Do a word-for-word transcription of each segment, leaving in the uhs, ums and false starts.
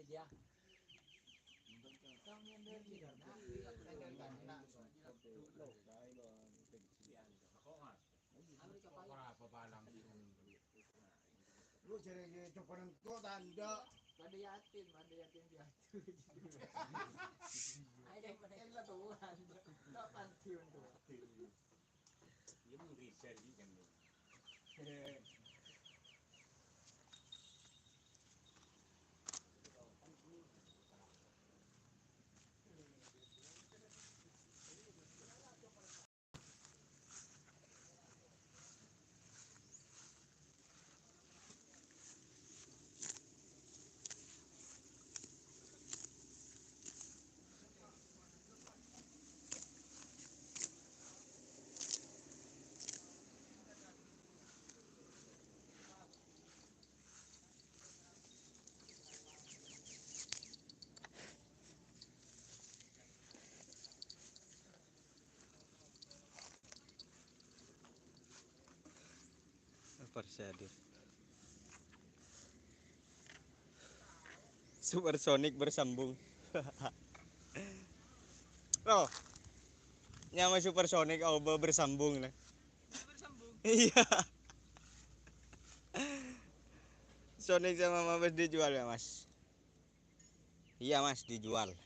Lu jare coba nengko tanda. Pada yatim, pada yatim piatu. Ayo, ella tuan. Tak panti untuk. Iya, mungkin bisa sih, kan. Apa sih hadir? Supersonic bersambung. Loh, nyama Supersonic, Aoba bersambung, nah. Iya. Sonic sama Mabes dijual ya, Mas? Iya, Mas, dijual.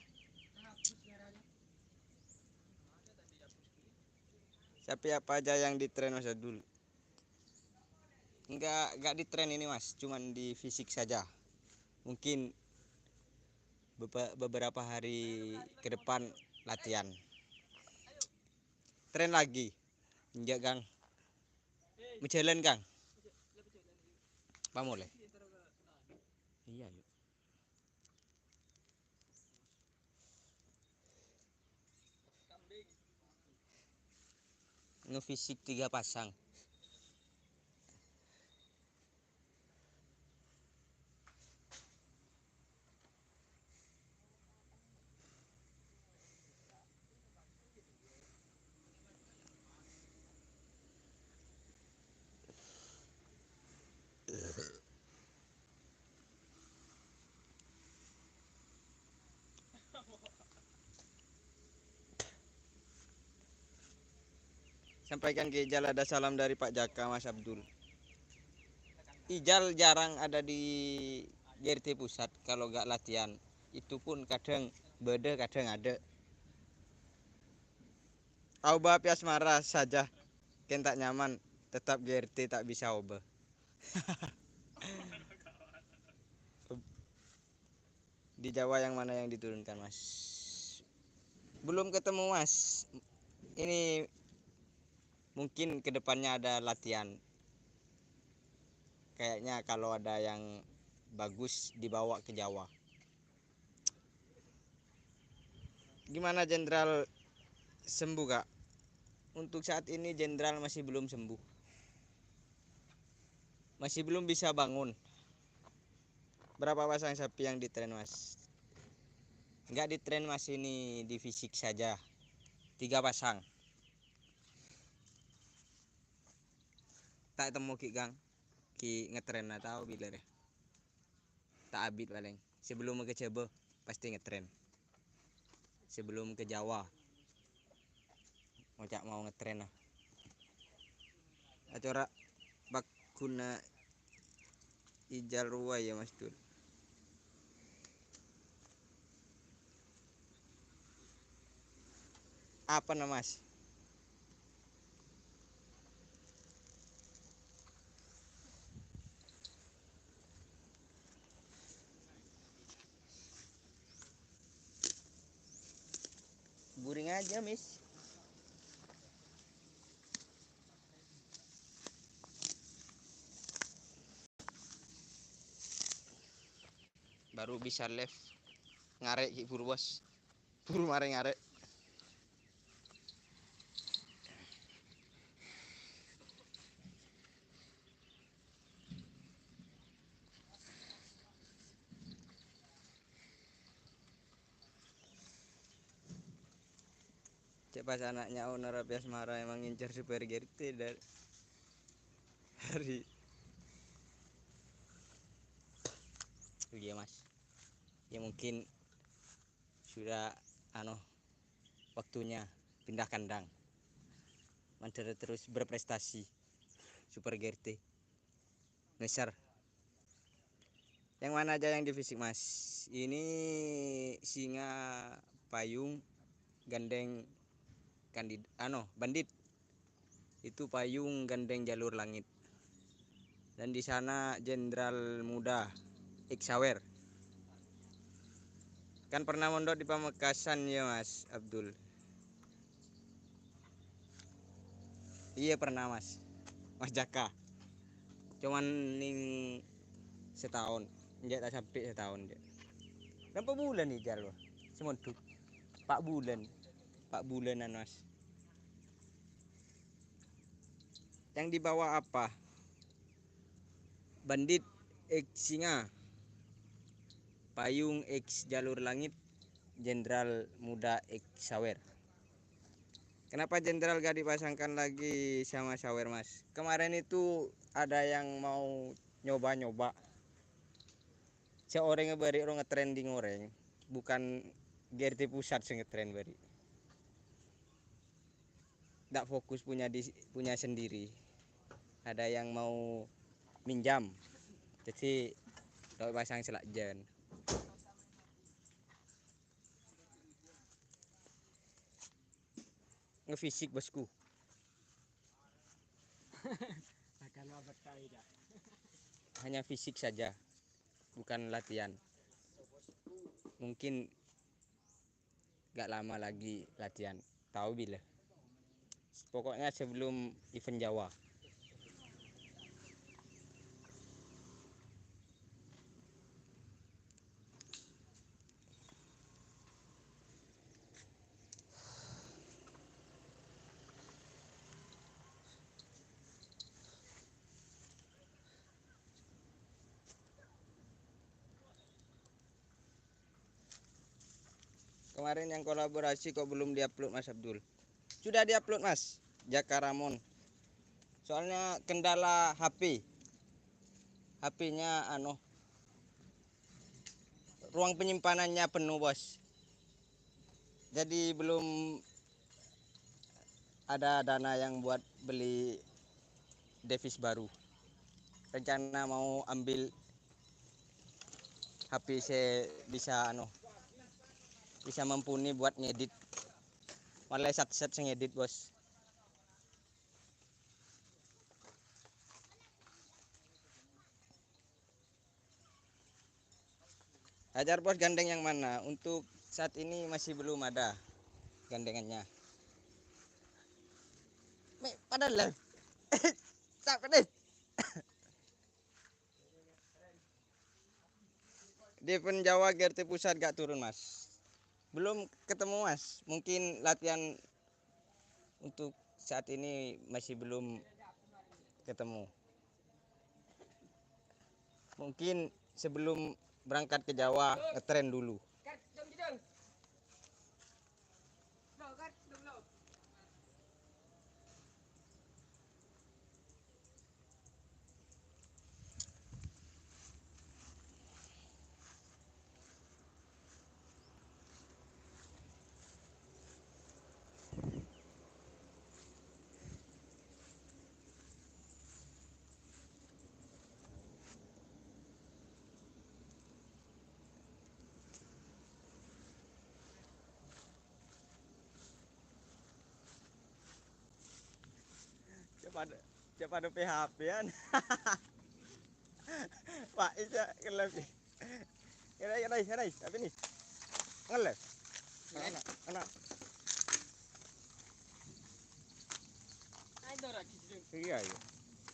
Sapi apa aja yang ditren, Mas Abdul? Enggak, enggak ditren ini, Mas, cuman di fisik saja. Mungkin bebe-, beberapa hari ke depan latihan. Tren lagi. Enggak, Kang. Mau jalan, Kang? Apa mulai? Iya, yuk. Ngefisik tiga pasang. Sampaikan ke Ijal ada salam dari Pak Jaka, Mas Abdul. Ijal jarang ada di G R T pusat kalau nggak latihan. Itu pun kadang bâdâ, kadang ada. Aoba pi asmara saja, kèng ta' nyaman, tetap G R T ta' bisa aoba. Di Jawa yang mana yang diturunkan, Mas? Belum ketemu, Mas. Ini mungkin ke depannya ada latihan. Kayaknya kalau ada yang bagus dibawa ke Jawa. Gimana Jenderal sembuh, Kak? Untuk saat ini Jenderal masih belum sembuh. Masih belum bisa bangun. Berapa pasang sapi yang ditren, Mas? Enggak ditren, Mas, ini di fisik saja. Tiga pasang. Ta' temmo ghi', Kang. Ghi' ngetren tao bilâ rè. Ta' abit palèng. Sebelum ke Jhâbâ pasti ngetren. Sebelum ke Jawa, ngoca' mau ngetren, nah. Acora' paghuna Ijal rowa ya, Mas Dul. Apa na, Mas? Buring aja, Miss. Baru bisa live. Ngarè' ghi' buru, Bos. Buru marè ngarè'. Cè' pas ana' nyaona Raffi Asmara emang ngincar Super G R T dari, iya, Mas. Ya, mungkin sudah, anu, waktunya pindah kandang. Mandhâr terus berprestasi. Super G R T. Ngeser. Yang mana aja yang di fisik, Mas? Ini singa payung gandeng kandid-, ano, bandit. Itu payung gandeng jalur langit. Dan di sana Jenderal Muda, X Sawer. Kan pernah mondok di Pamekasan ya, Mas Abdul? Iya, pernah, Mas. Mas Jaka. Cuman ning setahun. Enjâ' ta' sampè' setahun, jâ'. Berapa bulan nih, Jal, wah? Semonduk. Empat bulan. Empat bulanan, Mas. Yang dibawa apa? Bandit X Singa. Payung X Jalur Langit. Jenderal Muda X Sawer. Kenapa Jenderal gak dipasangkan lagi sama Sawer, Mas? Kemarin itu ada yang mau nyoba-nyoba. Sè orèng bâri' ro ngetrending orèng, bukan G R T pusat sè ngetren bâri'. Ndak fokus punya di, punya sendiri. Ada yang mau minjam. Jadi, tok pasang selak jân. Ngefisik, bosku. Akan abad kali dah. Hanya fisik saja, bukan latihan. Mungkin gak lama lagi latihan. Tahu bila. Pokoknya sebelum event Jawa. Kemarin yang kolaborasi kok belum diupload, Mas Abdul? Sudah diupload, Mas. Jaka Ramon. Soalnya kendala H P. H P-nya, anu, ruang penyimpanannya penuh, Bos. Jadi belum ada dana yang buat beli device baru. Rencana mau ambil H P sè bisa, anu, bisa mumpuni buat ngedit. Malah sat-sat sè ngedit, Bos. Hajar, Bos, gandeng yang mana? Untuk saat ini masih belum ada gandengannya. Me, pada live. Capek deh. Di Penjawa G R T Pusat gak turun, Mas. Belum ketemu, Mas. Mungkin latihan untuk saat ini masih belum ketemu. Mungkin sebelum berangkat ke Jawa, ngetren dulu. Cè' padâ, cè' padâ P H P-an. Pak, isa kelep. Kena, kena, kena, apa ini? Ngelep. Anak, anak. Ayo, Dora, gitu. Iya, iya.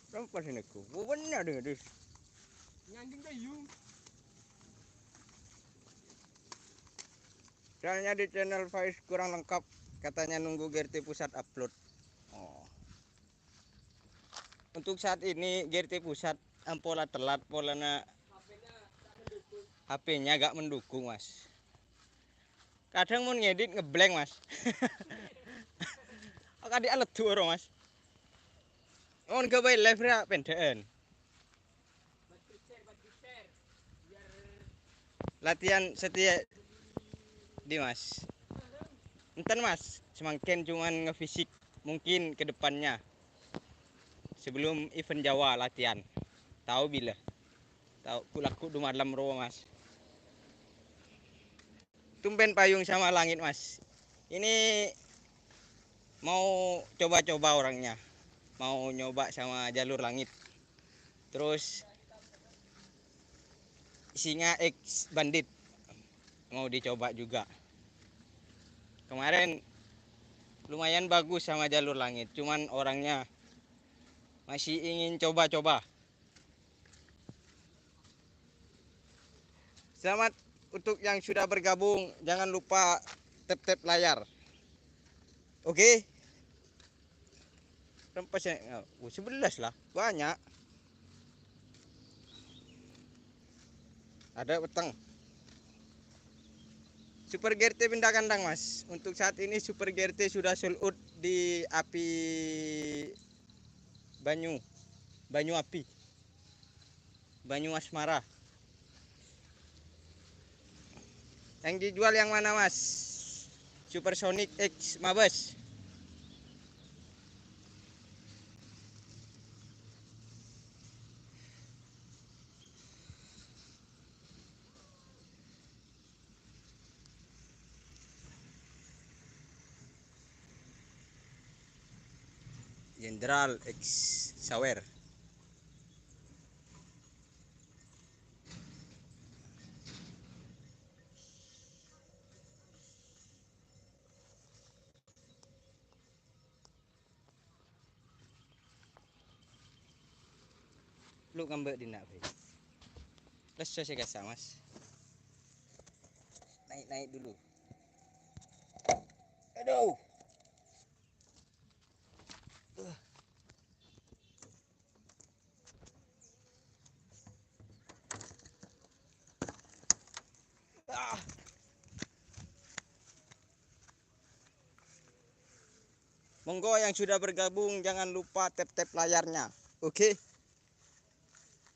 Lepas ini ku. Bener deh, deh. Nyanding kayu. Soalnya di channel Faiz kurang lengkap, katanya nunggu G R T Pusat upload. Oh. Untuk saat ini G R T Pusat ampola telat polana H P-nya gak mendukung, Mas. Kadang mon ngedit ngeblank, Mas. Kadi aledu ora, Mas. Mon gawe live ra pendeken. Latihan setiap di, Mas. Enten, Mas, samangkèn cuman ngefisik. Mungkin ke depannya, sebelum event Jawa latihan. Tahu bila? Tahu, ku laku du malam rowa, Mas. Tumben payung sama langit, Mas. Ini mau coba-coba orangnya. Mau nyoba sama jalur langit. Terus singa X bandit mau dicoba juga. Kemarin lumayan bagus sama jalur langit, cuman orangnya masih ingin coba-coba. Selamat untuk yang sudah bergabung, jangan lupa tap-tap layar. Oke. Rempes ya. Oh, sebelas lah, banyak. Ada peteng. Super G R T pindah kandang, Mas. Untuk saat ini Super G R T sudah sold out di Api Banyu. Banyu Api. Banyu Asmara. Yang dijual yang mana, Mas? Supersonic X Mabes. Jenderal X Sawer. Lu ngambek dinna', Bray. Lesso sè kassa', Mas. Naik-naik dulu. Aduh. Ah. Monggo yang sudah bergabung, jangan lupa tap-tap layarnya. Oke.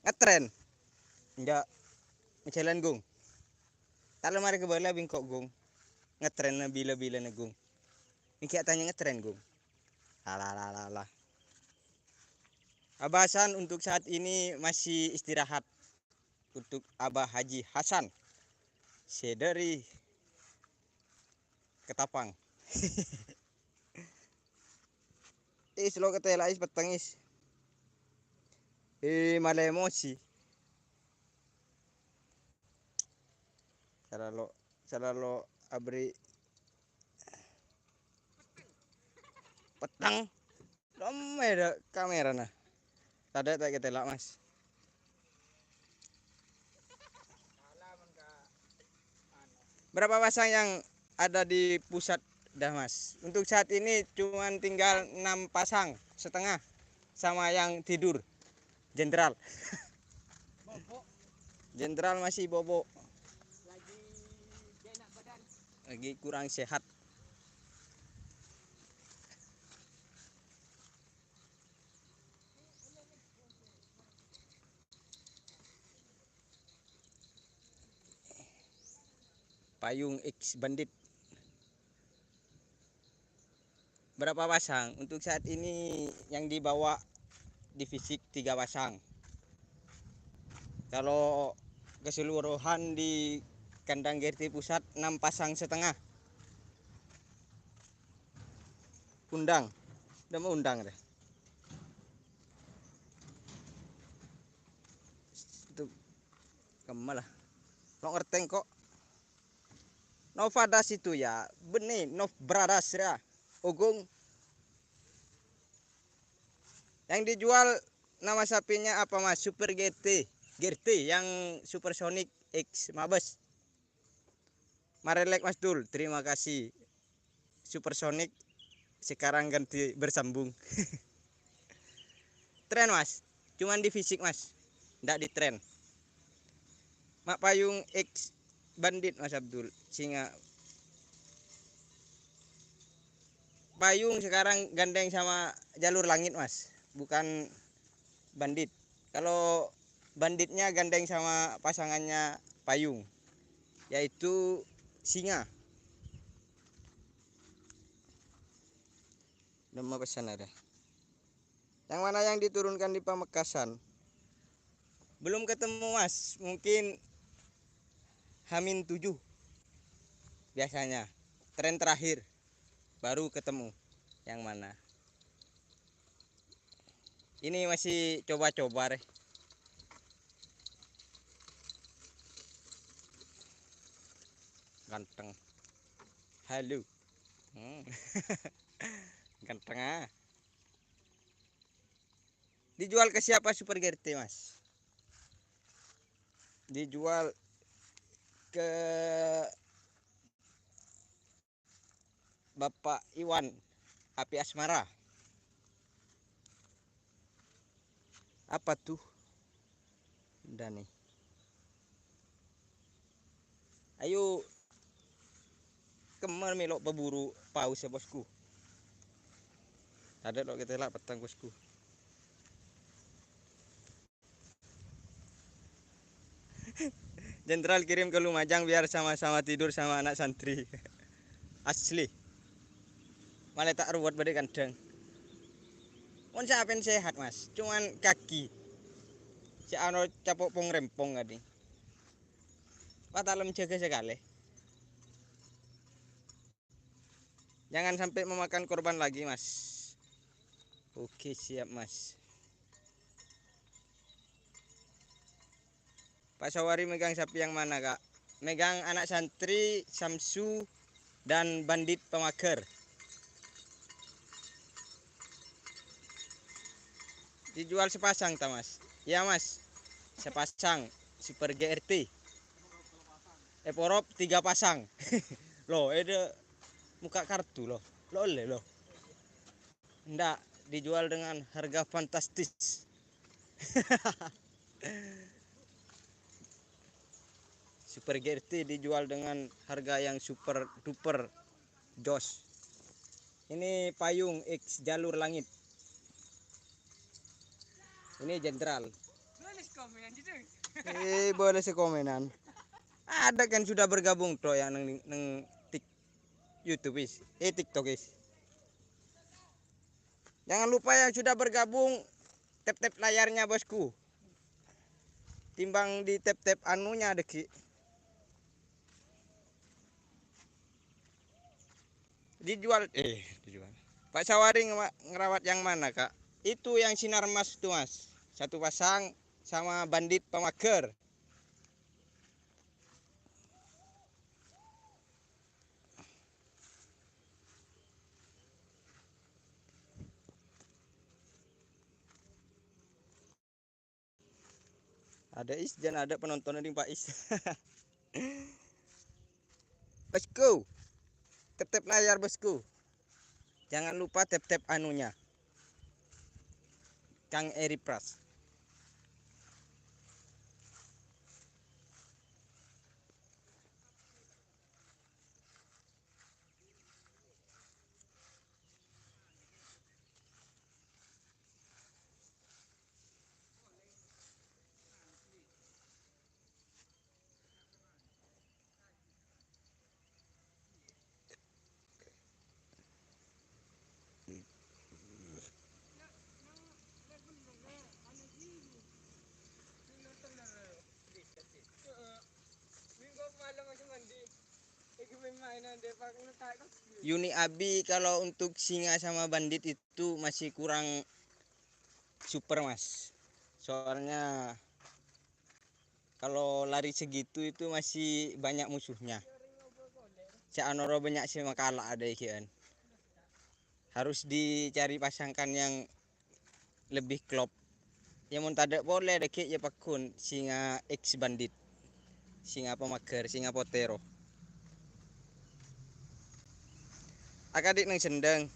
Ngetren. Enjâ'. Ngejhâlân, Gung. Ta' la marè kabâlâ bi' engko', Gung. Ngetren bilâ-bilâna, Gung. Enggi atanya ngetren, Gung. Alah, alah, alah, alah. Abah Hasan untuk saat ini masih istirahat. Untuk Abah Haji Hasan. Sè dâri Ketapang. Is, lo' katèla', Is, petteng, Is. Eh, malè emosi. Sala lo', sala lo' abri petteng. Dâmmè dâ' kamerana. Tadâ' ta' katèla', Mas. Berapa pasang yang ada di pusat dah, Mas? Untuk saat ini cuman tinggal enam pasang setengah sama yang tidur. Jenderal. Jenderal masih bobo. Lagi kurang sehat. Payung X Bandit. Berapa pasang? Untuk saat ini yang dibawa di fisik tiga pasang. Kalau keseluruhan di kandang G R T pusat, enam pasang setengah. Undang. Udah mau undang deh. Itu kemma lah. Lo' ngertèng kok. Nova Das itu ya. Bânnè, Nov Brothers ya. Ogung. Yang dijual nama sapinya apa, Mas? Super G T. G T yang Supersonic X Mabes. Marelek, Mas Dul, terima kasih. Supersonic sekarang ganti bersambung. Tren, Mas. Cuman di fisik, Mas. Ndak di tren. Mak payung X Bandit, Mas Abdul. Singa payung sekarang gandeng sama jalur langit, Mas. Bukan Bandit. Kalau Banditnya gandeng sama pasangannya Payung. yaitu singa. Nama pesan ada? Yang mana yang diturunkan di Pamekasan? Belum ketemu, Mas. Mungkin Hamin tujuh biasanya. Tren terakhir baru ketemu. Yang mana? Ini masih coba-coba, reh. Ganteng. Halo. Hmm. Ganteng, ah. Dijual ke siapa Super G R T, Mas? Dijual ke Bapak Iwan, Api Asmara. Apa tuh? Dani. Ayo, kemma mèlo paburu paus ya, Bosku. Ada lo kita lah petang, Bosku. Jenderal kirim ke Lumajang biar sama-sama tidur sama anak santri. Asli. Malah ta' ruwet bâdâ kandhâng. Mon sampèyan sehat, Mas. Cuman kaki. Sè ano capo' pong-rèmpong kadhi. Wah, talem jâgâ sakalè. Jangan sampai memakan korban lagi, Mas. Oke, siap, Mas. Pak Sawari megang sapi yang mana, Kak? Megang anak santri, Samsu, dan bandit pemager. Dijual sepasang, ta, Mas? Iya, Mas. Sepasang. Super G R T. Eh, porop tiga pasang. Loh, ada muka kartu, loh. Lo ollè, loh. Ndak, dijual dengan harga fantastis. Super G R T dijual dengan harga yang super duper jos. Ini payung X jalur langit. Ini jenderal. Boleh sekomenan gitu. Eh, boleh sekomenan. Ada kan sudah bergabung tuh ya neng, neng tik-, YouTube is, eh TikTok is. Jangan lupa yang sudah bergabung, tap-tap layarnya, Bosku. Timbang di tap-tap anunya, deki. Dijual, eh, dijual. Pak Sawari ngewa-, ngerawat yang mana, Kak? Itu yang sinar emas tuh, Mas. Satu pasang sama bandit pemager. Ada Is, jangan ada penonton ini, Pak Is. Bosku. Tap-tap layar, Bosku. Jangan lupa tap-tap anunya. Kang Eri Pras. Uni Abi kalau untuk singa sama bandit itu masih kurang super, Mas. Soalnya kalau lari segitu itu masih banyak musuhnya. Sè anoro banyak sè makala ada ikian. Harus dicari pasangkan yang lebih klop. Ya, mon tadâ' polè dâgghi' ya paggun singa X bandit. Singa pemager, singa potero. Akadi' neng sendang.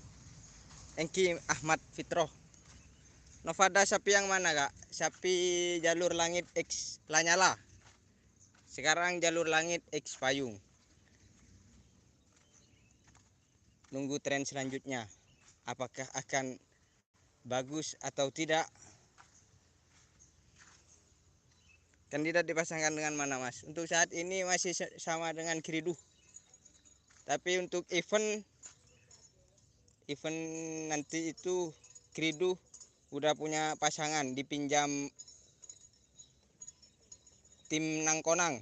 Enggi Ahmad Fitroh. Novada sapi yang mana, Kak? Sapi jalur langit X Lanyala. Sekarang jalur langit X Payung. Nunggu tren selanjutnya. Apakah akan bagus atau tidak? Kandidat dipasangkan dengan mana, Mas? Untuk saat ini masih sa-, sama dengan Kridu. Tapi untuk event, event nanti itu Kridu udah punya pasangan, dipinjam tim Nangkonang,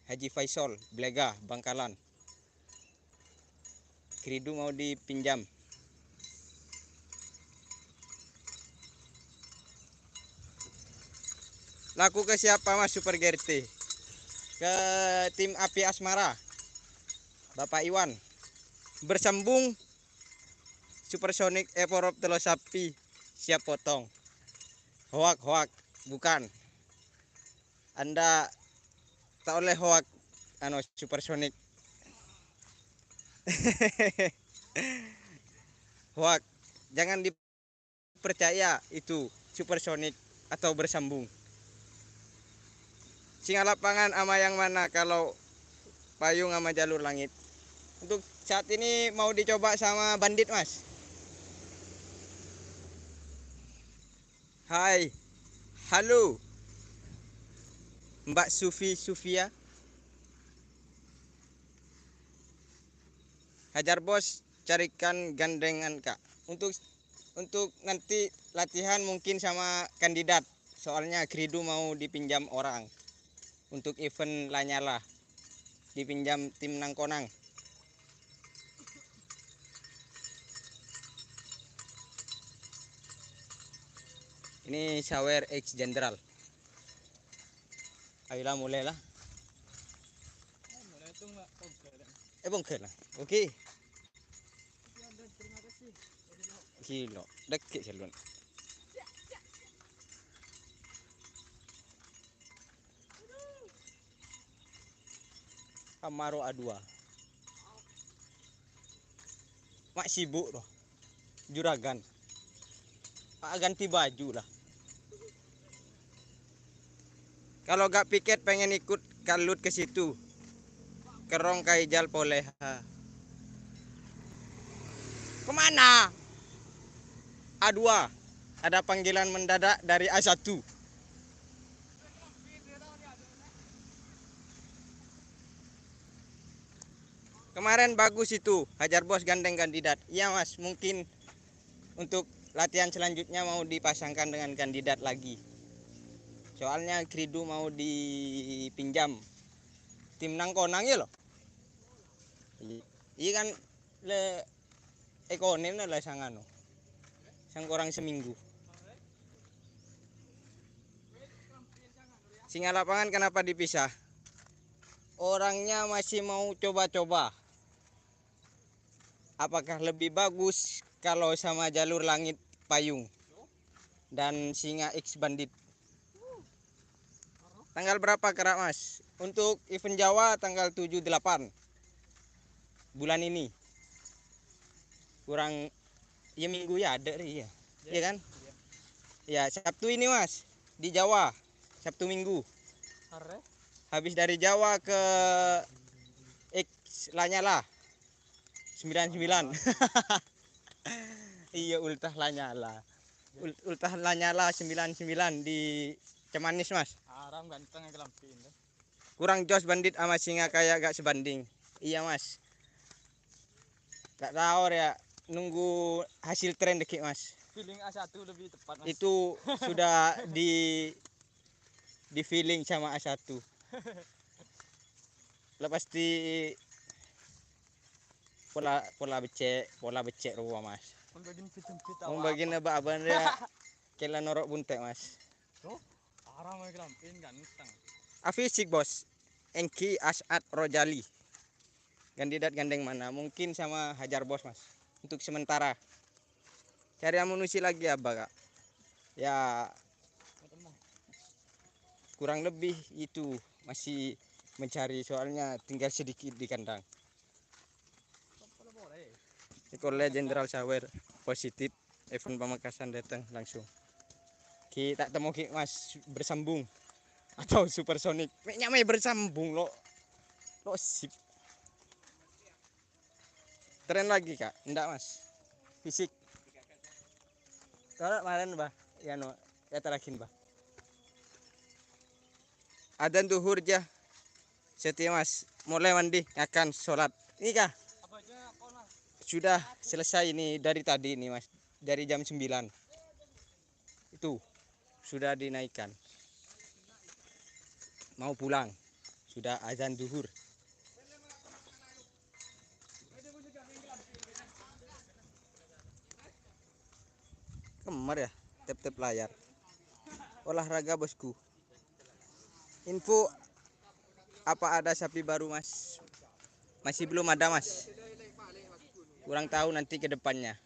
Haji Faisal, Blega, Bangkalan. Kridu mau dipinjam. Laku ke siapa, Mas, Super G R T? Ke tim Api Asmara. Bapak Iwan. Bersambung Supersonic Eporop Telo Sapi. Siap potong. Hoak, hoak. Bukan. Anda tak oleh hoak, anu, Supersonic. Hoak. Jangan dipercaya itu Supersonic atau Bersambung. Singa lapangan ama yang mana kalau payung ama jalur langit? Untuk saat ini mau dicoba sama Bandit, Mas. Hai. Halo. Mbak Sufi Sufia. Hajar Bos, carikan gandengan, Kak. Untuk, untuk nanti latihan mungkin sama kandidat. Soalnya Kridu mau dipinjam orang untuk event Lanyala. Dipinjam tim Nangkonang. Ini sawer ex jenderal. Ayolah, mulailah. Eh, bongkar lah. Oke. Gila, deket jalan. Camaro A dua. Mak sibuk tuh. Juragan. Pak ganti baju lah. Kalau gak piket pengen ikut kalut ke situ. Kerong Kaijal polè, ha. Kemana? A dua. Ada panggilan mendadak dari A satu. Kemarin bagus itu, Hajar Bos gandeng kandidat. Iya, Mas, mungkin untuk latihan selanjutnya mau dipasangkan dengan kandidat lagi. Soalnya Kridu mau dipinjam tim Nangkonang ya loh. Iya, iya kan le ekonomi lah sang anu. Sang kurang seminggu. Singa lapangan kenapa dipisah? Orangnya masih mau coba-coba. Apakah lebih bagus kalau sama jalur langit payung dan singa X bandit? Tanggal berapa, Kera Mas? Untuk event Jawa tanggal tujuh delapan bulan ini. Kurang, ya, minggu ya ada ri, ya. Ya. Iya kan? Iya. Ya, Sabtu ini, Mas, di Jawa. Sabtu Minggu. Are? Habis dari Jawa ke X Lanyala. Sembilan sembilan. Iya, Ultah Lanyala. Ul-, Ultah Lanyala sembilan sembilan di Cemanis, Mas. Aram ganteng ya kelampi ini. Kurang jos bandit ama singa kayak gak sebanding. Iya, Mas. Gak tahu ya, nunggu hasil tren dikit, Mas. Feeling A satu lebih tepat, Mas. Itu sudah di, di feeling sama A satu. Lah pasti pola, pola becek, pola becek rowa, Mas. Mun bagin pit-pit. Mun awak bagin apa? Abah-abah dia kela norok buntek, Mas. Tuh, parah mau kelampin ganteng. Afisik, Bos. Engki As'ad Rojali. Kandidat gandeng mana? Mungkin sama Hajar Bos, Mas. Untuk sementara. Cari amunisi lagi apa, Kak? Ya, kurang lebih itu masih mencari, soalnya tinggal sedikit di kandang. Sekolah Jenderal Sawer positif, Evan Pamekasan datang langsung. Kita temu ki Mas bersambung atau supersonik. Mek nyamai bersambung lo. Lo sip. Tren lagi, Kak? Enggak, Mas. Fisik. Kalau kemarin, Bah, ya no, ya terakhir, Bah. Adzan duhur, jah. Setia, Mas. Mulai mandi, ngakan, sholat. Ini kah? Sudah selesai ini dari tadi ini, Mas. Dari jam sembilan. Itu sudah dinaikkan. Mau pulang. Sudah azan duhur. Kemmer ya, tep-tep layar. Olahraga, bosku. Info apa ada sapi baru, Mas? Masih belum ada, Mas. Kurang tahu nanti ke depannya.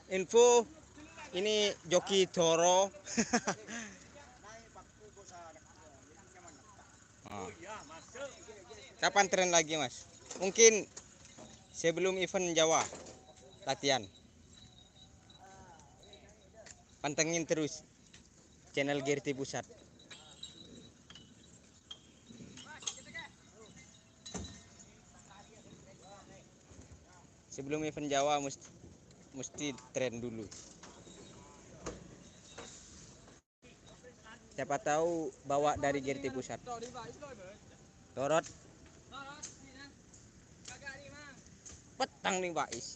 Info, ini joki Doro. Ah. Kapan tren lagi, Mas? Mungkin sebelum event Jawa latihan. Pantengin terus channel Gerti Pusat. Sebelum event Jawa mesti, mesti tren dulu. Siapa tahu bawa dari Gerti Pusat. Torot. Petang nih, Pak Is.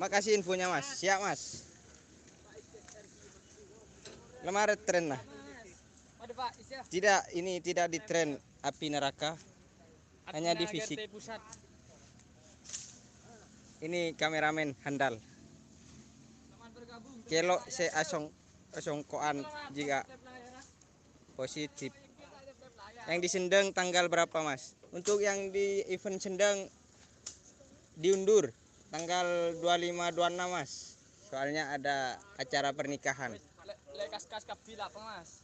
Makasih infonya, Mas. Siap, Mas. Lemari tren lah. Tidak, ini tidak di tren api neraka. Hanya di fisik. Ini kameramen handal. Kelok se asong-, asongkoan jika positif. Yang di Sendang tanggal berapa, Mas? Untuk yang di event Sendang diundur tanggal dua lima, dua enam, Mas. Soalnya ada acara pernikahan. Le-, le kas-kas kabbi la apa, Mas?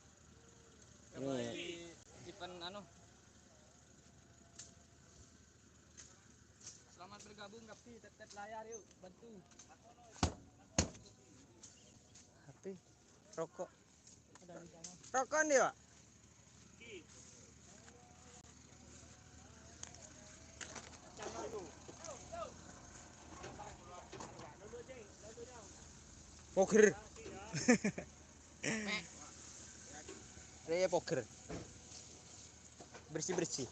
Ini. Event anu. Selamat bergabung, kabbi, tep-tep layar, yuk, bantu. H P, rokok. Rokok ndi, Pak? Poger. Raya poger. Bersih-bersih.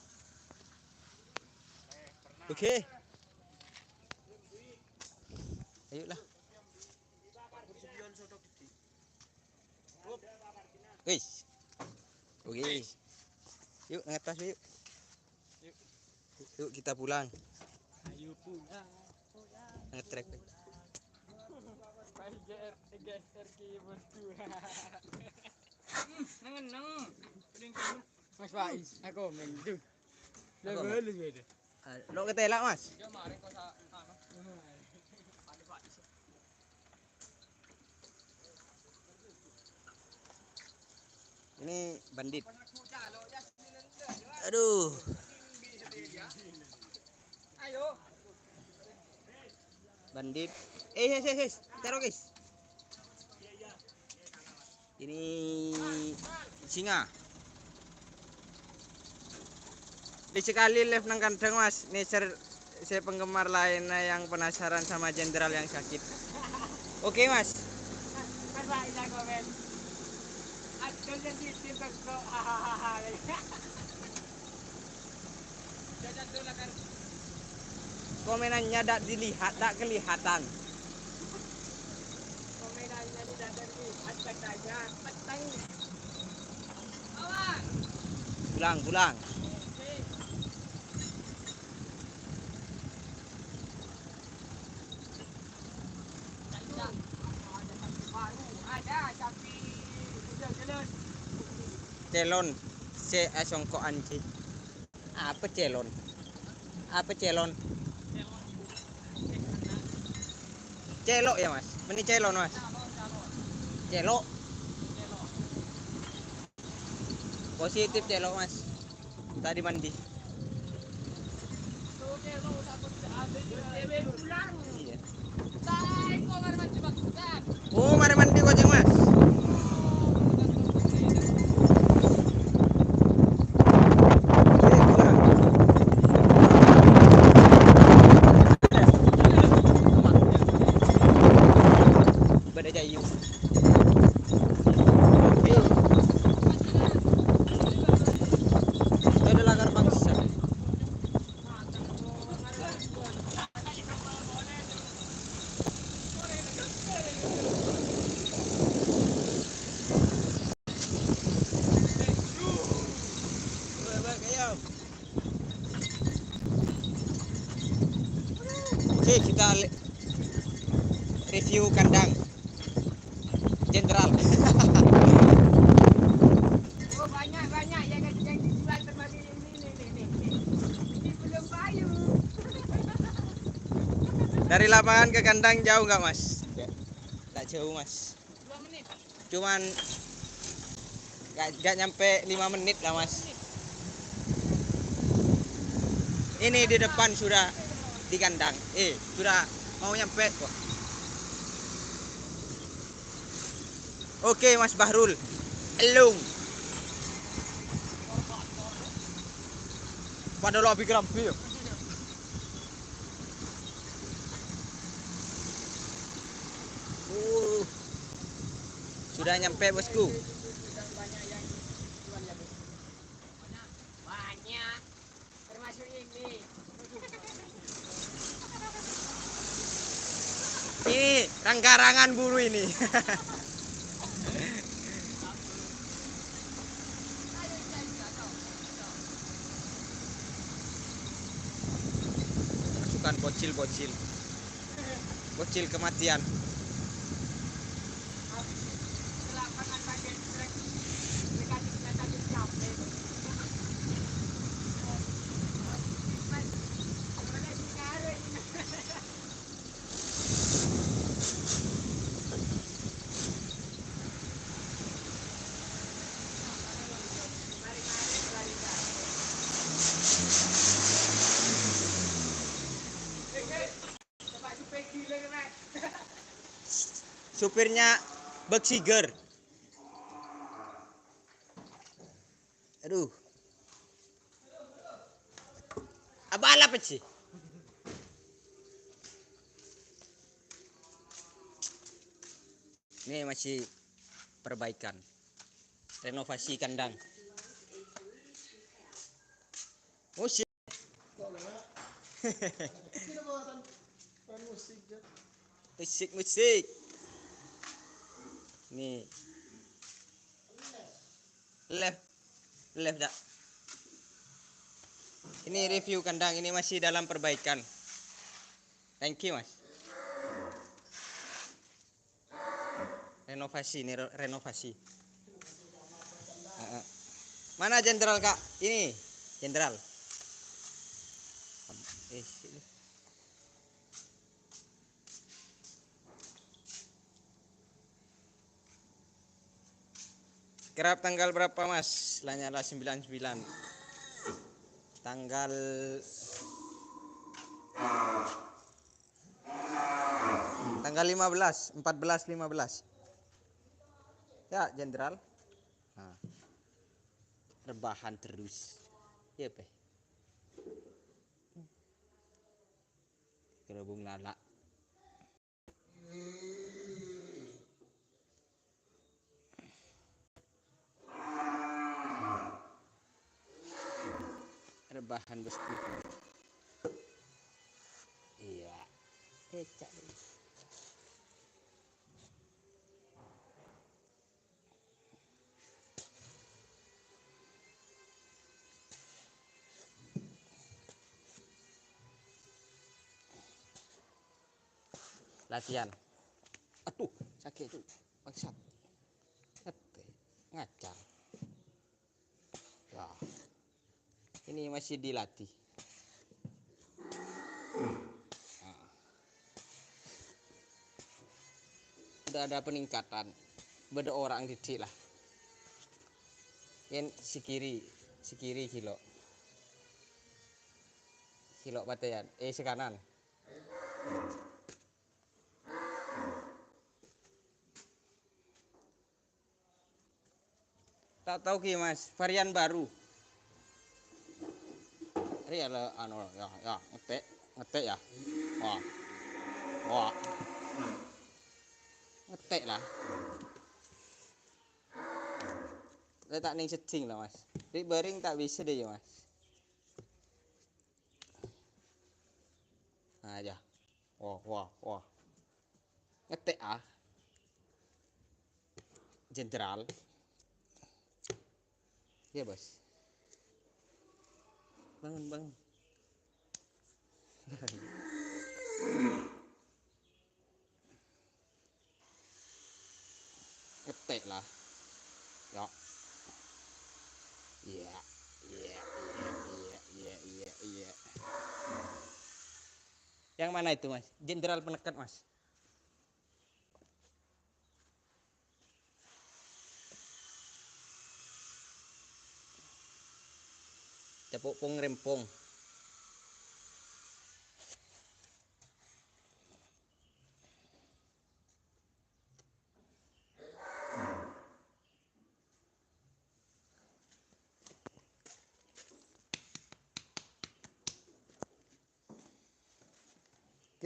Oke. Ayolah. Wis. Oke. Yuk, nang atas, yuk. Yuk, kita pulang. Ayo pulang, pulang. Ngetrek. Pak G R, G R K berdua. Hmm, neng, neng. Mas Faiz, aku main tuh. Aku main. Lah, boleh beda. Ah, lo ketela, Mas. Dia kemarin kok sa-, anu. Ada Faiz. Ini bandit. Aduh. Bandit. Eh, yes, yes, yes. Taruh, guys. Ini singa. Di sekali live nang kandang, Mas. Nih, share, saya penggemar lainnya yang penasaran sama jenderal yang sakit. Oke, Mas. Mas, Pak, bisa komen. Aduh, jadi tim kok. Hahaha. Komenannya tidak dilihat, tidak kelihatan. Komenannya tidak terlihat, katanya peteng. Pulang, pulang. Celon, se asongko anji. Apa celon? Apa celon? Celok ya, Mas? Meni celon, Mas? Celok. Positif celok, Mas. Tadi mandi. Iya. Oh, mari mandi koceng, Mas. Oke, kita li-, review kandang Jenderal. Oh, banyak, banyak yang, yang dijual termasuk ini, nih, nih, nih, nih. Ini belum payu. Dari lapangan ke kandang jauh nggak, Mas? Nggak jauh, Mas. Dua menit. Cuman nggak, nggak nyampe lima menit lah, Mas. Ini di depan sudah di kandang. Eh, sudah mau nyampe kok. Oke, Mas Bahrul. Elung. Pada lobby kerambi ya. Uh, sudah nyampe, Bosku. Banyak. Termasuk ini. Ini rang-karangan buru ini. Pasukan bocil-bocil. Bocil kematian. Supirnya Bek Siger. Aduh. Apa alap sih? Ini masih perbaikan. Renovasi kandang. Musik. Musik, musik. Nih. Left. Left, Dak. Ini review kandang, ini masih dalam perbaikan. Thank you, Mas. Renovasi, ini re-, renovasi. Heeh. Mana Jenderal, Kak? Ini, Jenderal. Eh, sini. Kerap tanggal berapa, Mas? Lanyala sembilan sembilan. Tanggal, tanggal lima belas, empat belas, lima belas. Ya, Jenderal. Nah. Rebahan terus. Iya, Pe. Kerubung lala. Rebahan, Bosku. Iya. Kecak. Latihan. Aduh, sakit, Cuk. Bangsat. Ngete-, ngacar. Wah. Ini masih dilatih. Nah. Udah ada peningkatan. Beda orang didik lah. Yen sikiri, sikiri gilo. Gilo pateyan. Eh, sekanan. Tak tahu ki, Mas, varian baru. Ini ada anu, ya, ya, ngetek, ngetek ya. Wah. Wah. Ngetek lah. Letak ning seding lah, Mas. Di baring tak bisa deh ya, Mas. Nah, ya. Wah, wah, wah. Ngetek ah. Jenderal. Ya, Bos. Bangun, bangun. Tè' lah. Yo. Iyâ. Iyâ, iyâ, iyâ, iyâ, iyâ, iyâ. Yang mana itu, Mas? Jenderal Peneket, Mas. Cepok pong rempong.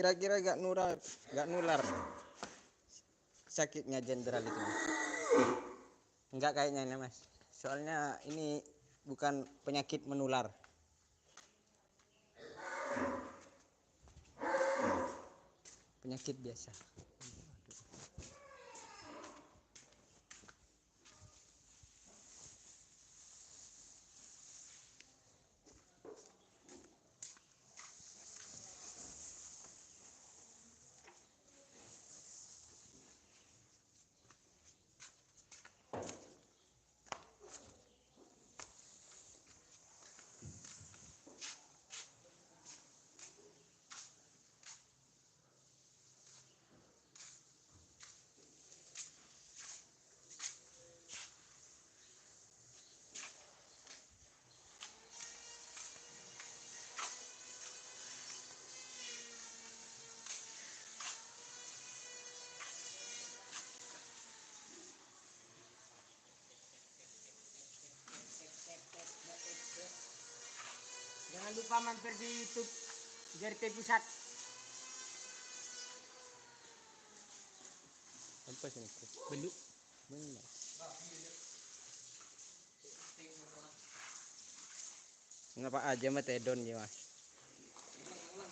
Kira-kira gak nular, gak nular sakitnya jenderal itu, Mas? Enggak kayaknya ini, Mas. Soalnya ini bukan penyakit menular. Penyakit biasa. Jangan lupa mampir di YouTube J R T Pusat. Apa sih ini? Belum. Belum. Napa aja mah tedon ya, Mas?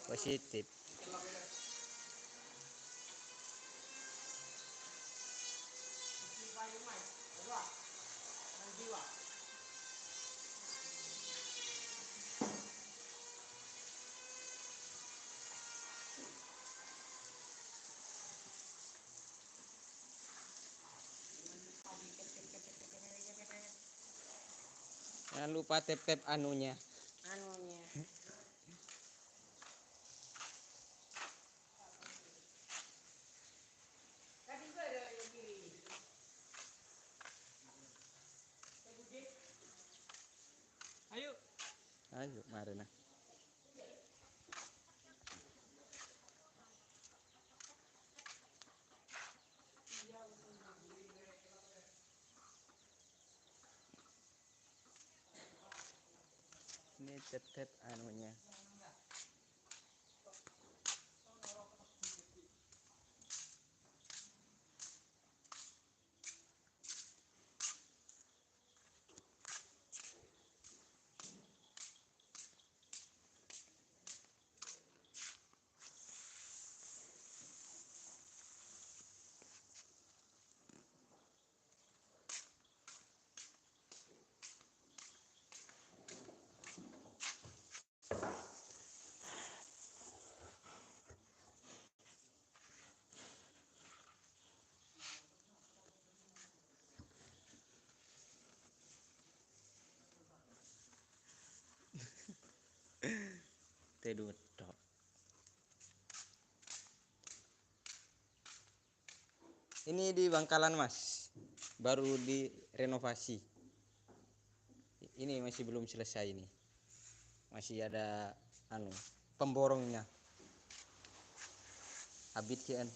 Positif. Jangan lupa tep-tep anunya. Anunya. Ayo. Ayo, mari nah. Ini tep-tep anunya. Tè dua tok. Ini di Bangkalan, Mas. Baru direnovasi. Ini masih belum selesai ini. Masih ada, anu, pemborongnya. Abit kian.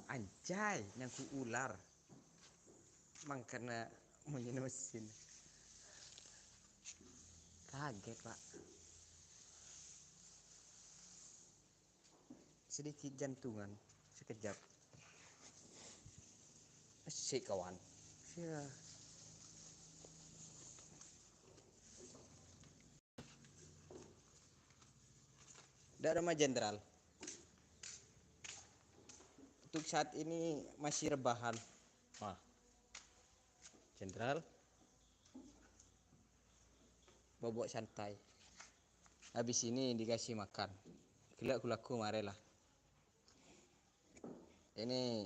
Anjay, nyangkut ular. Mangkana munyi mesin. Kaget, Pak. Sedikit jantungan, sekejap. Asik, kawan. Sia. Ndak ada, Mas Jenderal. Untuk saat ini masih rebahan. Wah. Jenderal. Bobok santai. Habis ini dikasih makan. Gella' ghu-lagghu marè la. Ini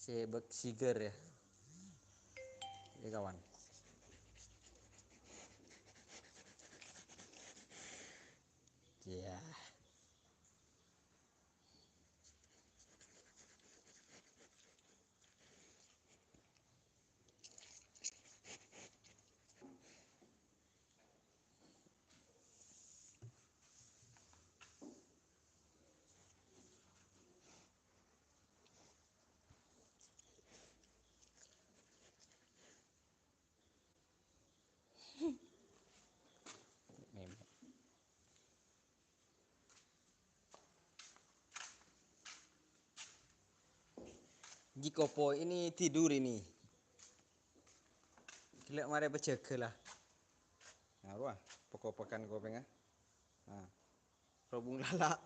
Cebek siger ya. Ini kawan. Iya. Jikopo ini tidur ini. Gila, mare pejaga lah. Nah, wah, pokok-pokokan kopeng, ah. Nah, robung lala.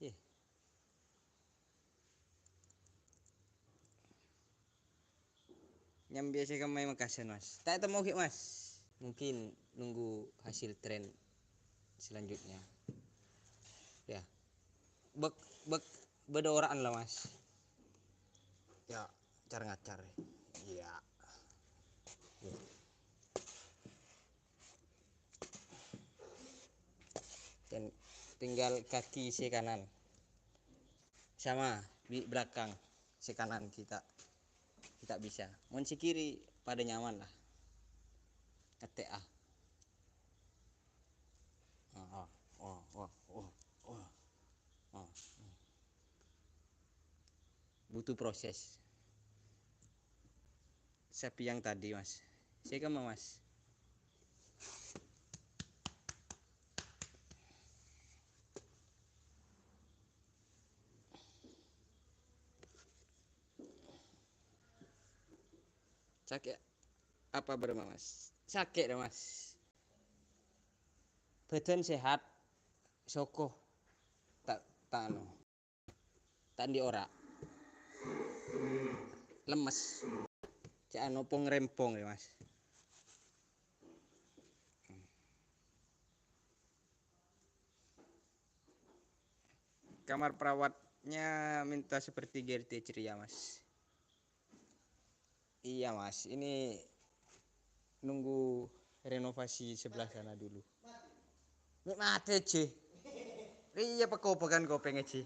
Ih. Nyambi sè kemma mekasan, Mas. Tak temo ghi', Mas. Mungkin nunggu hasil tren selanjutnya. Ya. Bek, bek, bâdâ ora'an lah, Mas. Ya, car-ngacar. Iya. Iya. Dan tinggal kaki sè kanan. Sama, di belakang sè kanan kita, kita bisa. Mon sè kiri pada nyaman lah. Kete ah. Oh, oh, oh, oh, oh, oh. Butuh proses. Sapi yang tadi, Mas. Saya ke Mas. Sakè' apa bârâmma, Mas? Sakè' dâ, Mas. Bhâdhân sehat, soko ta', ta' anu, ta' andi' ora'. Lemes. Cè' anu pong-rempong yâ, Mas. Kamar perawatnya minta sepertiga R T ceria, Mas. Iya, Mas. Ini nunggu renovasi sebelah sana dulu. Mè' matè, Ji. Iya, peko-pekokan kopèng, Ji.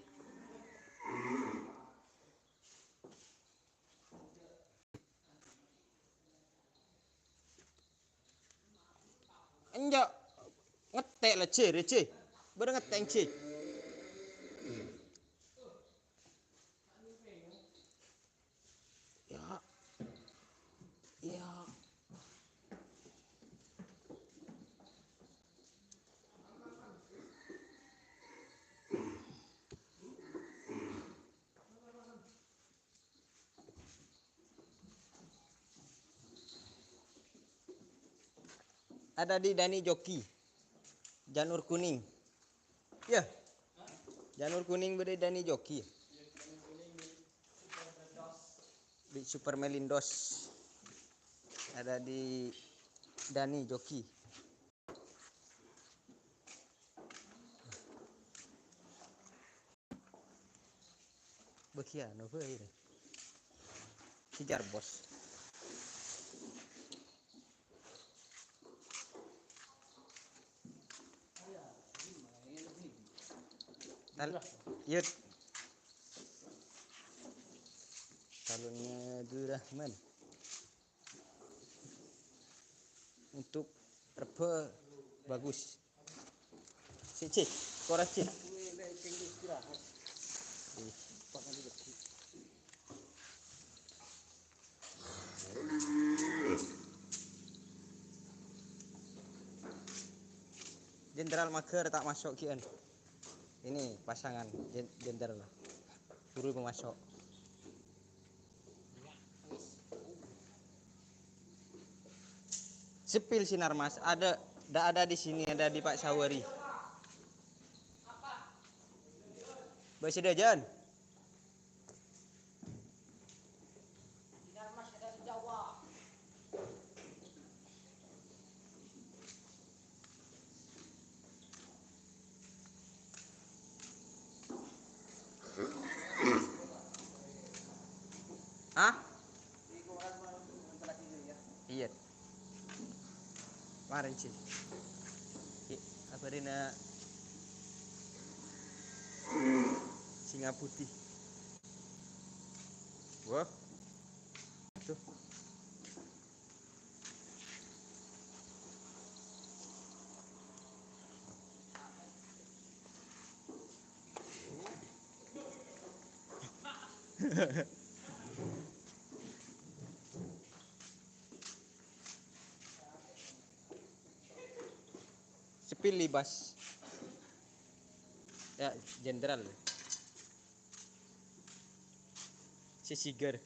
Enjâ'. Ngettek la, Ji, rè, Ji. Bâdâ ngettek, Ji. Ya. Ya. Ada di Dani Joki. Janur kuning. Ya. Janur kuning bâdâ Dani Joki. Di Super Melindos. Ada di Dani Joki. Bâgiân apa ini? Kejar, Bos. Tal-, yut. Calonnya Abdurrahman. Untuk Rebo bagus. Sik, Cik. Koras, Cik. Jenderal Mager tak masuk kian. Ini pasangan jen-, jenderal. Suruh masuk. Sepil sinar, Mas. Ada, ndak ada di sini, ada di Pak Sawari. Bos sudah, Jan. Hah? Iyâ. Marèn sih. Ki, abârina singa putih. Wah. Tuh. Seppèl libas. Ya, jenderal. Sè sigher.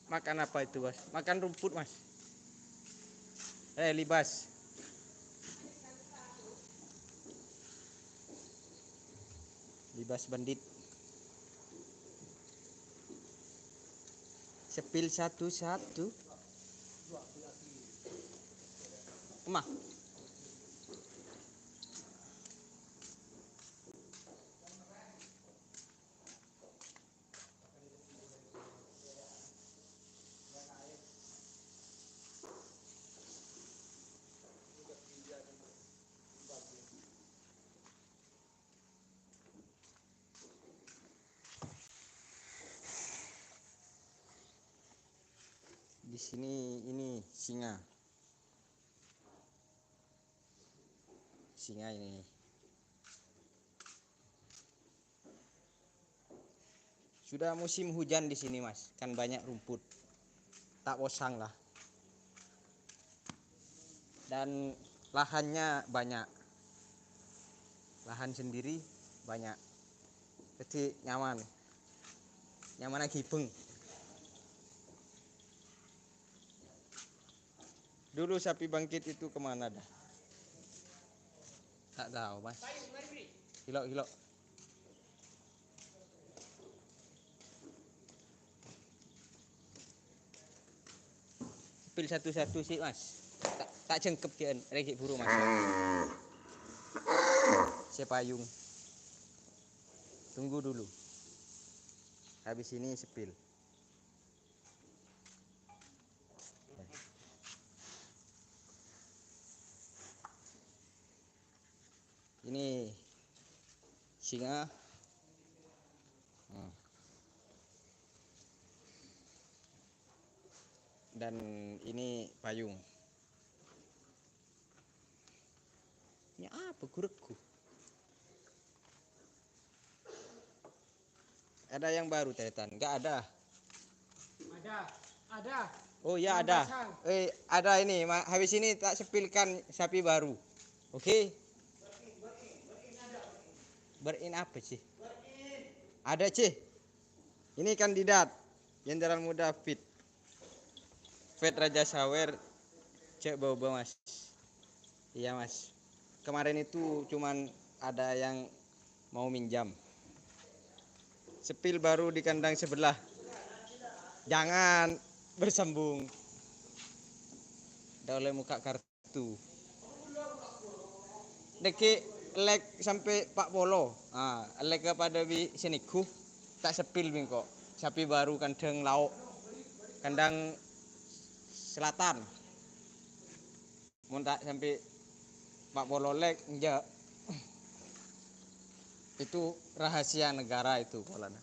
Makan apa itu, Mas? Makan rumput, Mas. Eh, libas. Libas bandit. Seppèl satu-satu. Emma. Di sini ini singa. Singa ini. Sudah musim hujan di sini, Mas. Kan banyak rumput. Tak posang lah. Dan lahannya banyak. Lahan sendiri banyak. Jadi nyaman. Nyaman lagi, Beng. Dulu sapi bangkit itu kemana dah? Tak tahu, Mas. Gilo, gilo. Pil satu-satu sih, Mas. Tak, tak jengkep, Jan. Regi buru, Mas. Saya payung. Tunggu dulu. Habis ini sepil. Ini singa. Hmm. Dan ini payung. Ini apa, gurekku? Ada yang baru, Tetan? Nggak ada. Ada, ada. Oh iya, ada. Eh, ada ini. Ma-, habis ini tak sepilkan sapi baru. Oke? Ber'in apa sih? Ada sih. Ini kandidat Jenderal Muda Fit. Fit Raja Sawer, cek bau-bau, Mas. Iya, Mas. Kemarin itu cuman ada yang mau minjam. Sepil baru di kandang sebelah. Jangan bersambung. Dah oleh muka kartu. Deke lek sampai empat puluh. Ah, lek pada bi seniku tak sepil bingko. Sapi baru kandang lauk. Kandang selatan. Mon tak sampai empat puluh lek, enggak. Itu rahasia negara itu polana.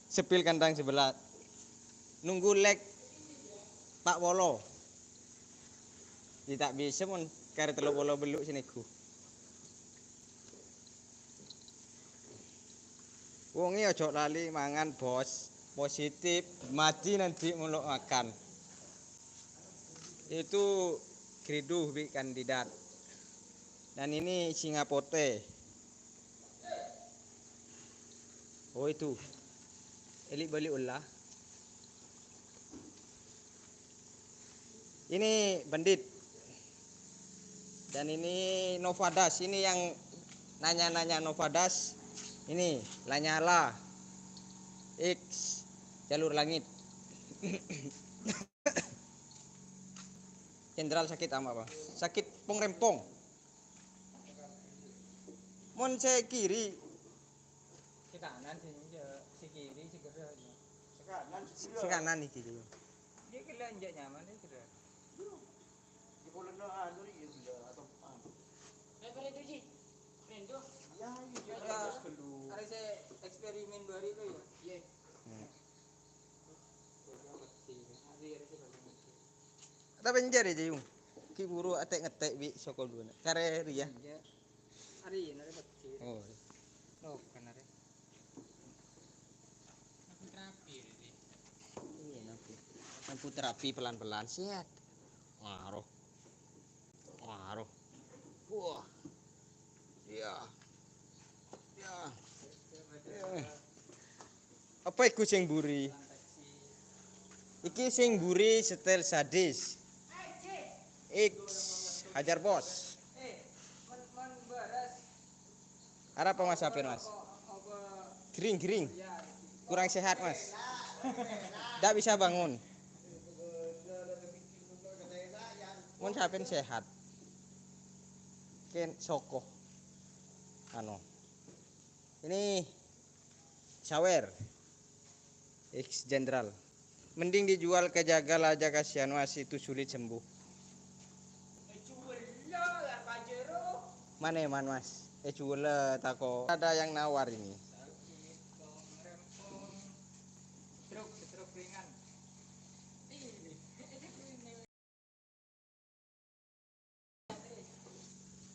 Sepil kandang sebelah. Nunggu lek empat puluh. Di tak bisa mon kare tello polo beluk seniku. Wonge ojo lali mangan, Bos. Positif, mati nanti mulo makan. Itu gridu bi kandidat. Dan ini singa pote. Oh, itu. Elik balik ulah. Ini bandit. Dan ini Novadas. Ini yang nanya-nanya Novadas. Ini Lanyala. X jalur langit. Jenderal sakit ama, Pak? Sakit pong-rempong. Mon sè kiri. Sè kanan sè, sè kiri, sè kiri. Sè kanan, sè kiri. Sè kanan iki. Dia kira enjak nyaman, dia kira. Di polana anu iki, ya, atau, ah. Eh, boleh tu, Ji. Rindu. Ya, iya, iya, terus dulu. Ada saya eksperimen baru itu, ya? Iya. Hmm. Ada, ada saya baru. Tapè enjâ' rè, Jayung. Ghi' buru atè'-ngetè' bi' soko duwâna. Karè rèya. Enjâ'. Arè, arè, arè, kecil. Oh. Oh, bukan arè. Lampu terapi, arè. Iya, lampu. Lampu terapi pelan-pelan, siat. Waduh. Waduh. Wah. Iya. Iya. Iya. Apa iku sing mburi? Iki sing mburi setel sadis. X, hajar, Bos. Arapa, Mas, sampeyan, Mas? Gering, gering. Kurang sehat, Mas. Ndak bisa bangun. Mon sampeyan sehat. Ken soko. Anu. Ini sawer. Ex Jenderal. Mending dijual ke Jagal aja, kasihan, Mas, itu sulit sembuh. Mane man, Mas? Eh, jual tako. Ada yang nawar ini.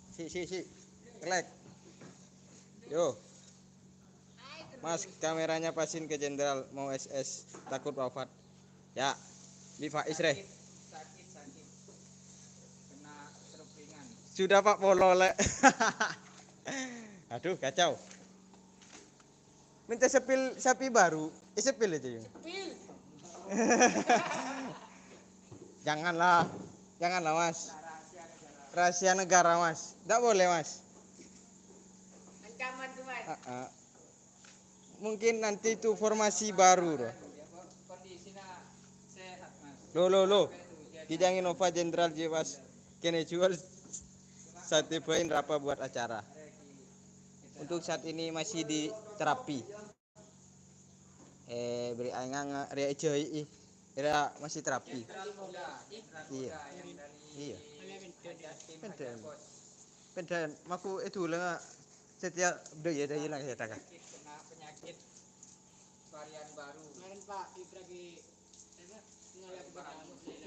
Si, si, si. Kelek. Yo. Mas, kameranya pasin ke Jenderal, mau S S, takut wafat. Ya, bi Faiz rè. Sudah, Pak, polo, lè'. Aduh, kacau. Minta sepil sapi baru. Eh, sepil aja, Yung. Sepil. Janganlah. Janganlah, Mas. Rahasia negara, Mas. Ndak boleh, Mas. Ancaman tuh, Mas. Ah, ah. Mungkin nanti itu formasi baru, loh. Kondisinya sehat, Mas. Loh, loh, loh. Ghi' jhâ' Innova Jenderal, jiyâ pas kènè jual sate bhâi napa buat acara. Untuk saat ini masih di terapi. Eh, beri aing ngange-, rè ejhâi, rè masih terapi. Iya. Iya. Pendhân. Pendhân, maku itu lè setiap, udah ya, udah hilang ya, tak. Kena penyakit varian baru. Kemarin, Pak, Ibra di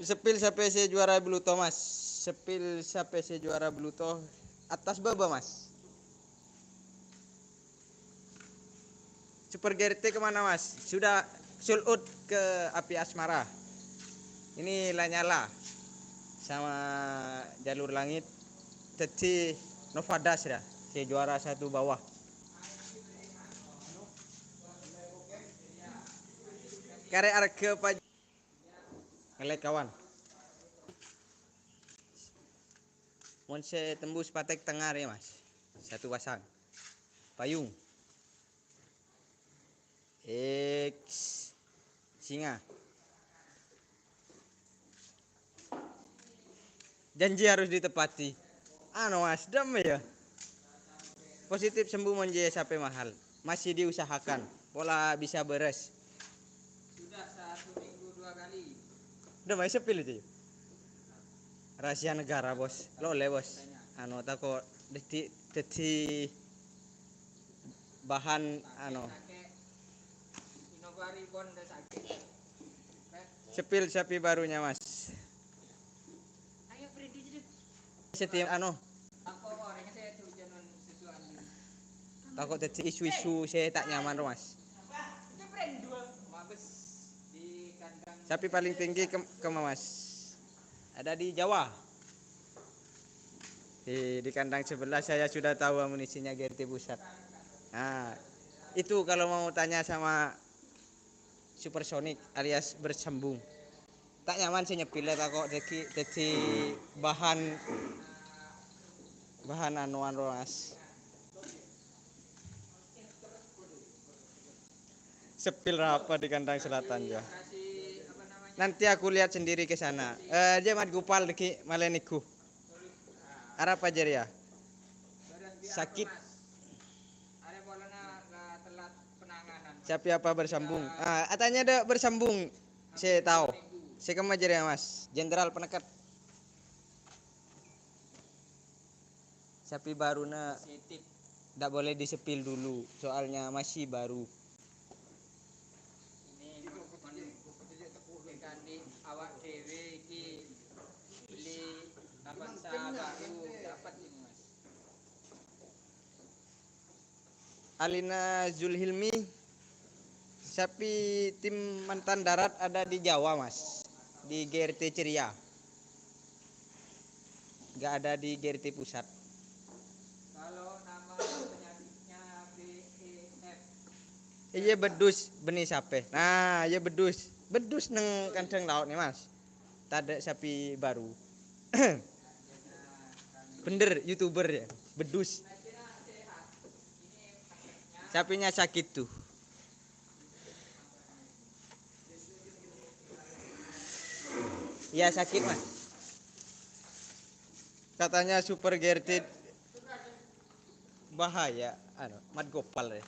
Sepil sape se juara Bluto, Mas? Sepil sape se juara Bluto? Atas baba, Mas. Super G R T kemana, Mas? Sudah sold out ke Api Asmara. Ini Lanyala sama Jalur Langit. Jadi Novadas ya, se juara satu bawah. Kare arga pa-, ngelet, kawan. Mon se tembus patek tengnga re, Mas. Satu pasang. Payung. X singa. Janji harus ditepati. Anu, Mas, dem ya. Positif sembuh mon je sape mahal. Masih diusahakan. Pola bisa beres. Sudah satu minggu dua kali. Udah, Mas, sepil itu. Rahasia negara, Bos. Lo le, Bos. Anu, tako dadi, dadi bahan, anu. Sepil sapi barunya, Mas. Setiap, anu. Tako dadi isu-isu se tak nyaman, Mas. Sapi paling tinggi ke, ke, Mas? Ada di Jawa. Di, di kandang sebelah saya sudah tahu amunisinya G R T pusat. Nah, itu kalau mau tanya sama Supersonic alias Bersambung. Tak nyaman se nyepil, tako dadi, dadi bahan, bahan anuan, Mas. Sepil rapa di kandang selatan, ya. Nanti aku lihat sendiri ke sana. Eh, jhâ' Mat Gopal dâgghi' malè nèngghu. Arapa jârèya? Sakit. Sapi apa bersambung? Ah, katanya ada bersambung. Saya tahu. Saya kemma jârèya, Mas. Jenderal Peneket. Sapi baruna ndak boleh disepil dulu, soalnya masih baru. Ini mèkanik awak dhewe iki beli Avanza baru dapat ini, Mas. Alina Zulhilmi, sapi tim mantan darat ada di Jawa, Mas, di G R T Ceria. Nggak ada di G R T Pusat. Kalau nama penyakitnya B E F. Iya, beddhus, bânnè sapè? Nah, iya, beddhus. Beddhus neng kandhâng laot nè, Mas. Tadâ' sapi baru. Bener, YouTuber ya. Beddhus. Sapinya sakit tuh. Iya, sakit, Mas. Katanya Super G R T bahaya, anu, Mat Gopal ya.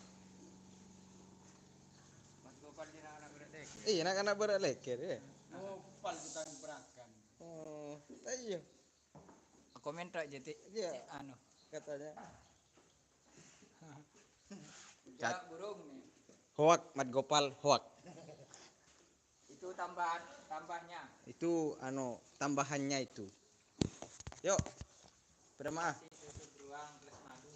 Mat Gopal jârèya anak-anak bârâ' lèkèr. Iya, anak-anak bârâ' lèkèr ya. Gopal bukan perakan. Oh, iya. Komen tok, Jati. Iya. Cek anu. Katanya. Enggak, burung nih. Hoak, Mat Gopal, hoak. Itu tambahan, tambahnya. Itu, anu, tambahannya itu. Yuk, berjamaah. Susu beruang plus madu.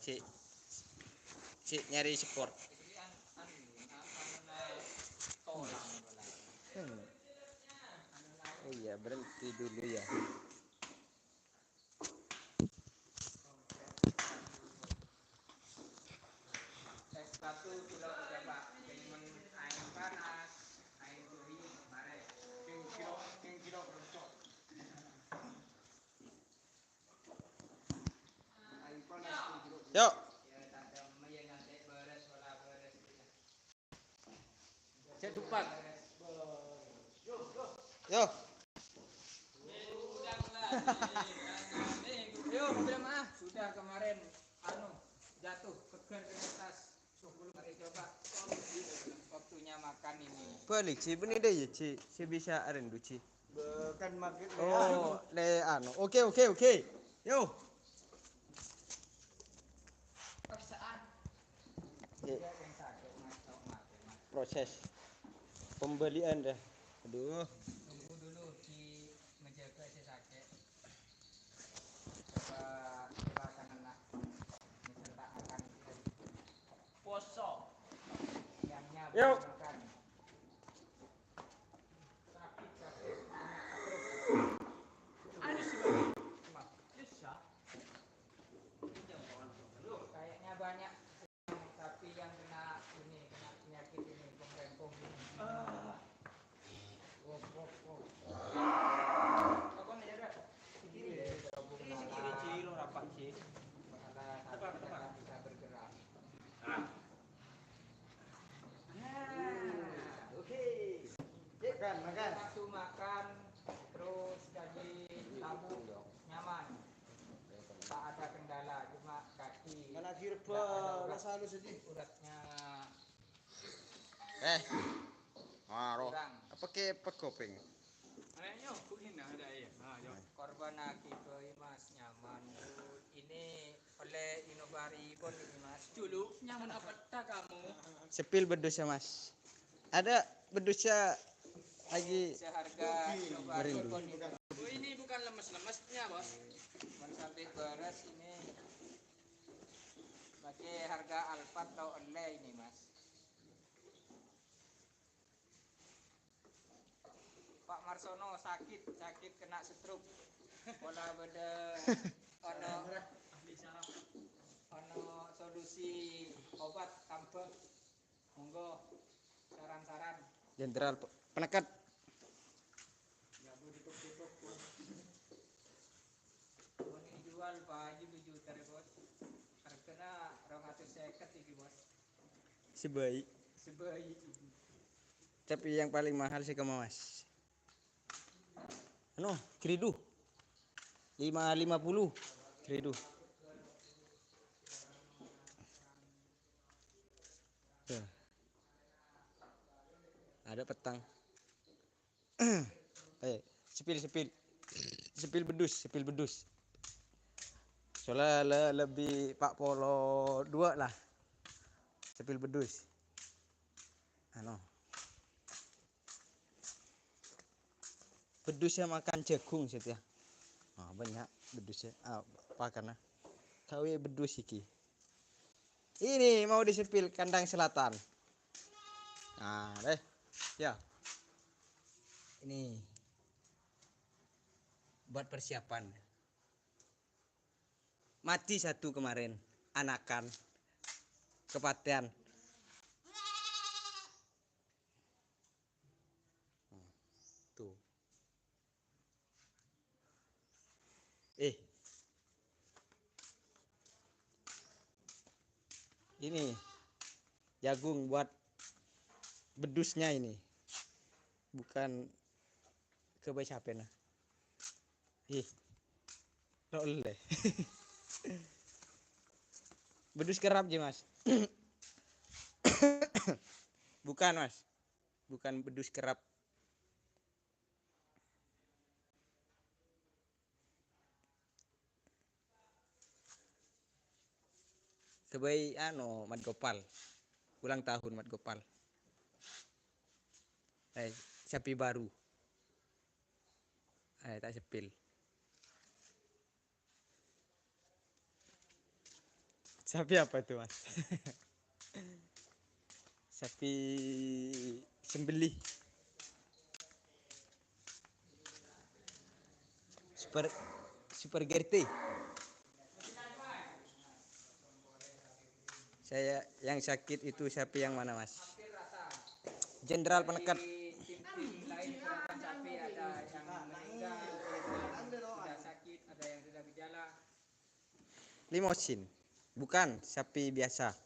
Cek, cek nyari sport. Hmm. Oh iya, berhenti dulu ya. Es batu, pulau Kecampak, kiriman air panas, air turi, mare. King kilo, king kilo keroncong. Air panas, king kilo. Yuk. Cek dupak. Yo. Yo, sudah, Mas. Sudah kemarin, anu, jatuh, pegal kena tas. Mari coba. Waktunya makan ini. Balik sih, benih deh ya, Ci. Si bisa aren duci. Bukan makin. Oh, le anu. Oke, oke, oke. Yo. Paksaan. Iya. Proses pembelian dah. Aduh. Tunggu dulu di menjaga si sakit. Coba, coba akan enak. Minta akan poso. Yuk. Makan. Kayaknya banyak sapi yang kena ini, kena penyakit ini, pemrempong ini. Ah. Wah, wah, wah. Apa nih, ya, Kak? Ini, ini, ini, ini, lo rapat sih. Masalah sapi tidak bisa bergerak. Nah, oke. Makan, makan. Waktu makan, terus jadi tamu nyaman. Tak ada kendala, cuma kaki. Mana dirba, nggak ada urat, rasa halus aja. Uratnya. Eh, maro. Kurang. Apa ke pegopeng? Anaknya, Bu Ina ada, iya. Nah, yo. Korban aki bayi, Mas, nyaman, Bu. Ini oleh Inobari pon ini, Mas. Dulu nyaman apa tak kamu? Sepil bedus ya, Mas. Ada bedusnya lagi. Seharga Inobari pon ini. Oh, ini bukan lemes-lemesnya, Bos. Cuman sampai beres ini. Pakai harga Alphard atau oleh ini, Mas. Pak Marsono sakit, sakit kena stroke. Pola bâdâ ono, ono solusi obat tambah. Monggo saran-saran. Jenderal pe-, peneket. Nggak mau ditutup-tutup, Bos. Mau dijual, Pak Haji, tujuh juta, Bos. Harganya rong atus seket ini, Bos. Sebaik. Sebaik. Tapi yang paling mahal sih kema, Mas. Anu, Gridu. Lima lima puluh. Gridu. Tuh. Ada petang. Eh, sepil, sepil. Sepil bedus, sepil bedus. Soalnya le-, lebih empat puluh dua lah. Sepil bedus. Anu. Bedus yang makan jagung, Set, ya. Nah, banyak bedus ya. Ah, pakanna. Gawe bedus iki. Ini mau disepil kandang selatan. Nah, deh. Ya. Ini buat persiapan. Mati satu kemarin, anakan. Kepatean. Tuh. Eh. Ini jagung buat bedusnya ini. Bukan ke bae siapa, nah. Ih. Lo le. Bedus kerap ji, Mas. Bukan, Mas. Bukan bedus kerap. Kebai anu, Mat Gopal. Ulang tahun Mat Gopal. Eh, sapi baru. Eh, tak sepil. Sapi apa itu, Mas? Sapi sembelih. Super, super G R T. Saya yang sakit itu sapi yang mana, Mas? Jenderal penekat. Limosin. Bukan, sapi biasa.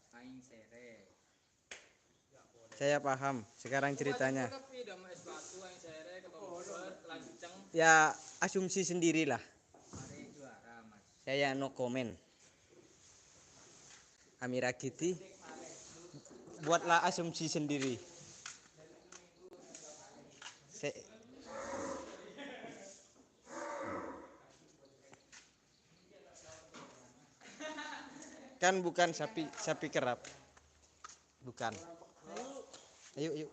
Saya paham sekarang ceritanya. Ya, asumsi sendirilah. Saya no comment. Amira Giti, buatlah asumsi sendiri. Se- Kan bukan sapi, sapi kerap. Bukan. Ayo, ayo.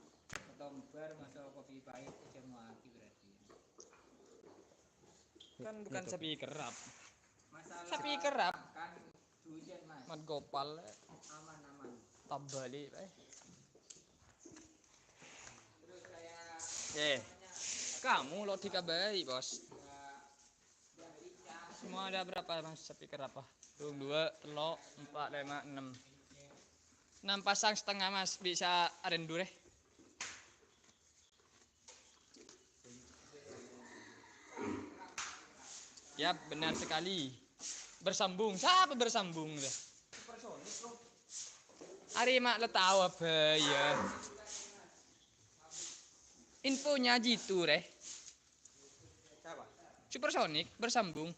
Kan bukan sapi kerap. Sapi kerap. Mat Gopal. Tabali, eh. Eh, kamu lo dikabai, Bos. Semua ada berapa, Mas? Speaker apa? Dua, dua, telo, empat, lima, enam. Enam pasang setengah, Mas. Bisa arendu deh. Ya, benar sekali. Bersambung. Siapa bersambung deh? Ari mak le tau apa ya? Infonya jitu deh. Supersonic bersambung.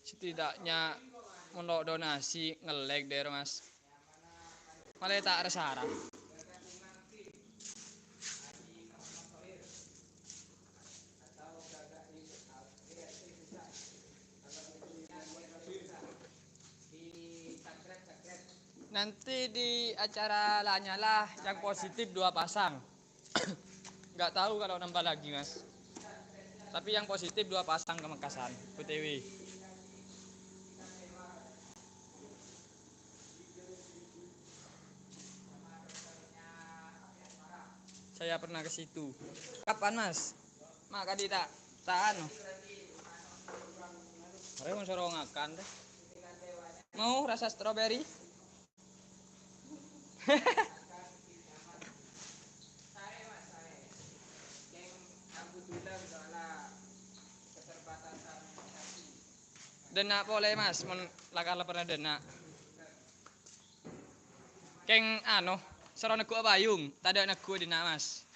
Setidaknya mon lo' donasi nge-like deh, Mas. Malah tak ada syarat. Nanti di acara Lanyala yang positif dua pasang. Nggak tahu kalau nambah lagi, Mas. Tapi yang positif dua pasang ke Mekasan, O T W. Saya pernah ke situ. Kapan, Mas? Mak kadi tak, tak anu. Are mau suruh ngakan deh. Mau rasa strawberry? Dânna' polè, Mas, mon la kala pernah dânna'. Kèng, ano, soro neggu'a payung, tadâ' neggu' dânna', Mas.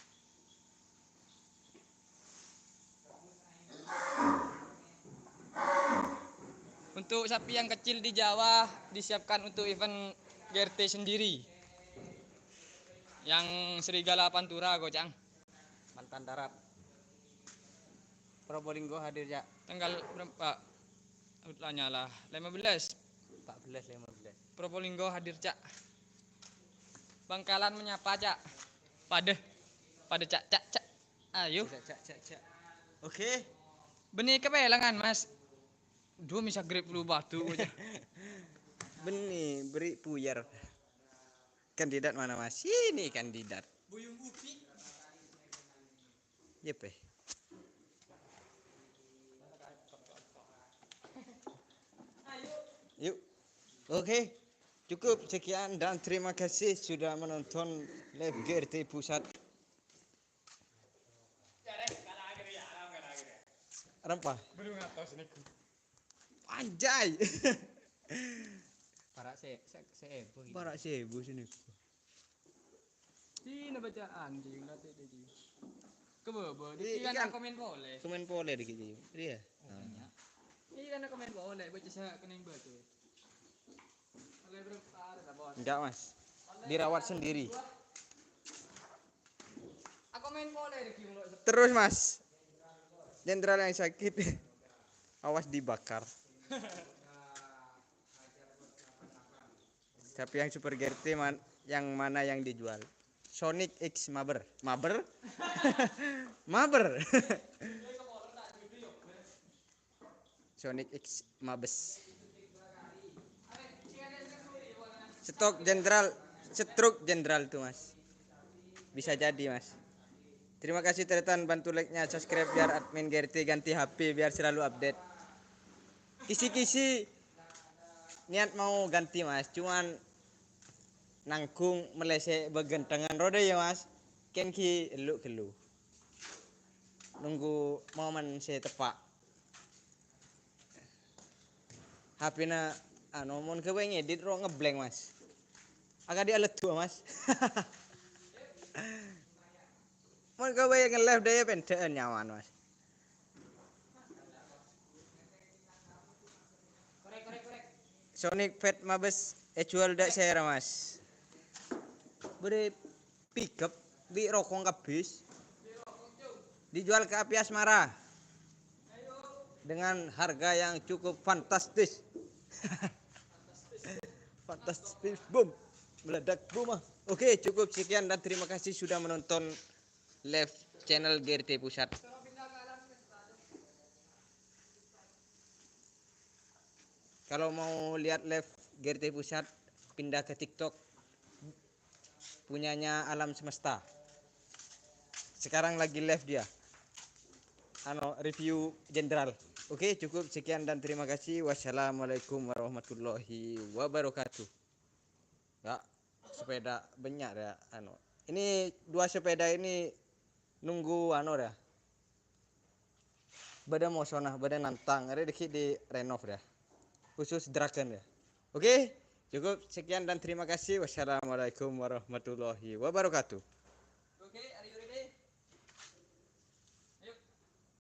Untuk sapi yang kecil di Jawa disiapkan untuk event G R T sendiri. Yang serigala Pantura, Kocang. Mantan Tarap. Probolinggo hadir, Cak. Tanggal berapa? Lah nyala. Lima belas. Empat belas, lima belas. Probolinggo hadir, Cak. Bangkalan menyapa, Cak. Padâ. Padâ, Cak, Cak, Cak. Ayo. Cak, cak, cak, cak. Oke. Bânnè kapèlangan, Mas. Duh, misa grip lu batu aja. Bânnè, beri puyar. Kandidat mana, Mas? Ini kandidat. Buyung Bukit. Yep, eh. Yuk. Oke. Cukup sekian dan terima kasih sudah menonton live G R T Pusat. Rempa. Belum ngatos niku. Anjay. Para' se-, se-, seebu gitu. Para' seebu sini. Sini bacaan, Ji, ngerti deh, Ji. Ke bawah, Ji. Ini kan komen polè. Komen polè dikit, Ji. Iya. Oh, banyak. Ini kan komen polè, baca saya kena baca. Oleh berapa? Ada, Bos. Enggak, Mas. Dirawat sendiri. Aku main polè deh, Ji. Terus, Mas. Jenderal yang sakit. Awas dibakar. Sapi yang super G R T man-, yang mana yang dijual? Sonic X Maber. Maber? Maber. Sonic X Mabes. Stroke Jenderal, stroke Jenderal tuh, Mas. Bisa jadi, Mas. Terima kasih, Tretan, bantu like-nya, subscribe biar admin G R T ganti H P biar selalu update. Kisi-kisi niat mau ganti, Mas, cuman nanggung melese begentengan roda ya, Mas. Ken ki elu-kelu. Nunggu momen se tepa'. H P-na, anu, mon gawe ngedit ro ngebleng, Mas. Akadi aleddu, Mas. Mon gawe nge-live daya pende'en nyaman, Mas. Sonic Pet Mabes ejual dak sera, Mas. Beri pickup bi rokong kabis. Dijual ke Api Asmara dengan harga yang cukup fantastis. Fantastis boom. Meledak boom, ah. Oke, cukup sekian dan terima kasih sudah menonton live channel G R T Pusat. Kalau mau lihat live G R T Pusat, pindah ke TikTok punyanya Alam Semesta. Sekarang lagi live dia. Ano, review Jenderal. Oke, cukup sekian dan terima kasih. Wassalamualaikum warahmatullahi wabarakatuh. Ya, sepeda banyak ya, anu. Ini dua sepeda ini nunggu anu ya. Bâdâ mosona, bâdâ nantang, arè dâgghi' direnov ya. Khusus Dragon ya. Oke, cukup sekian dan terima kasih. Wassalamualaikum warahmatullahi wabarakatuh. Oke,